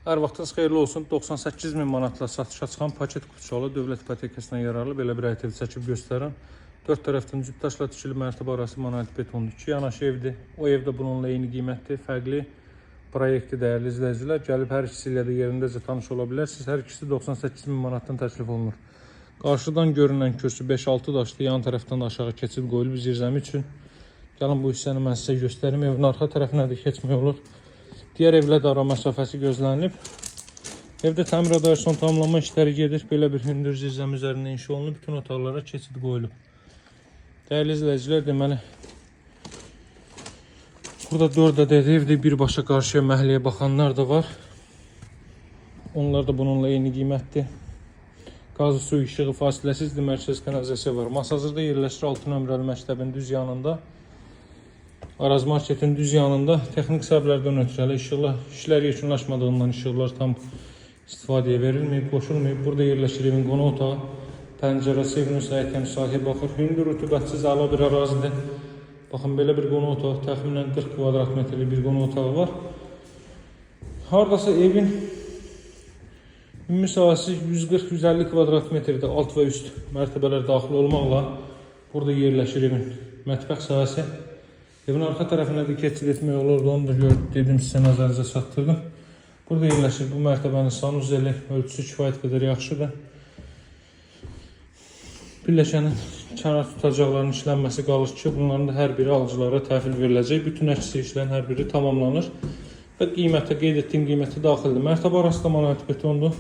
Hər vaxtınız xeyirli olsun. 98 min manatla satışa çıxan paket qutuçalı dövlət ipotekasına yararlı belə bir həyət evi çəkib göstərirəm. Dörd tərəfdən cüt daşla tikili, mərtəbə arası monolit betondur. İki yanaşı evdir. O ev də bununla eyni qiymətdir. Fərqli proyektdir, dəyərli izləyicilər. Gəlib hər ikisi ilə də yerindəcə tanış ola bilərsiniz. Hər ikisi 98 min manatdan təklif olunur. Qarşıdan görünən kürsü 5-6 daşlı, yan tərəfdən də aşağı keçid qoyulub zirzəmi üçün. Gəlin bu hissəni mən sizə göstərim. Evin arxa tərəfinə də keçmək olur. Digər evlə də ara məsafəsi gözlənilib. Evdə təmirə dair son tamamlama işləri gedir. Belə bir hündür zirzəmi üzərində inşa olunub. Bütün otaqlara keçid qoyulub. Dəyərli izləyicilər, deməli burada 4 ədəd evdir. Birbaşa qarşıya, məhəlləyə baxanlar da var. Onlar da bununla eyni qiymətdir. Qazı, su, işığı fasiləsizdir. Mərkəz kanalizasiya var. Masazırda yerləşir, 6 nömrəli məktəbin düz yanında. Araz marketin düz yanında. Texnik səbəblərdən ötürü hələ işıqlar, işlər yekunlaşmadığından işıqlar tam istifadəyə verilməyib, qoşulmayıb. Burada yerləşir evin qonaq otağı. Pəncərəsi evin öz həyət sahəyə baxır. Hündür, rütubətsiz, əla bir ərazidir. Baxın, belə bir qonaq otağı, təxminən 40 kvadrat metrlik bir qonaq otağı var. Hardasa evin ümumi sahəsi 140-150 kvadrat metrdir, alt və üst mərtəbələr daxil olmaqla. Burada yerləşir evin mətbəx sahəsi. Evin arxa tərəfinə də keçid etmək olurdu. Onu da dedim sizə, nəzərinizə çatdırdım. Burada yerləşir bu mərtəbənin sanuzeli, ölçüsü kifayət qədər yaxşıdır. Pilləkanın kənar tutacaqlarının işlənməsi qalır ki, bunların da hər biri alıcılara təhvil veriləcək. Bütün əksi işlərin hər biri tamamlanır və qiymətə, qeyd etdiyim qiymətə daxildir. Mərtəbə arası da monolit betondur.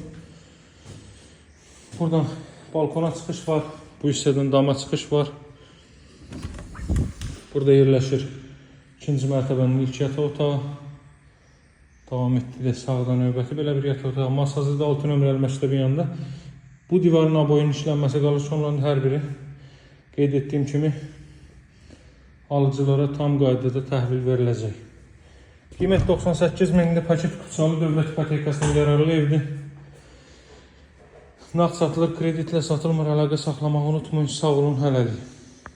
Buradan balkona çıxış var. Bu hissədən dama çıxış var. Burada yerləşir ikinci mərtəbənin ilk yataq otağı. Davam etdi də sağdan növbəti belə bir yataq otağı. Masazırda, 6 nömrəli məktəbin yanında. Bu divarın aboyunun işlənməsi qalır ki, onların hər biri qeyd etdiyim kimi alıcılara tam qaydada təhvil veriləcək. Qiymət 98 mindir. Paket qutusalı dövlət ipotekasına yararlı evdir. Nağd satılır, kreditlə satılmır. Əlaqə saxlamağı unutmayın. Sağ olun hələlik.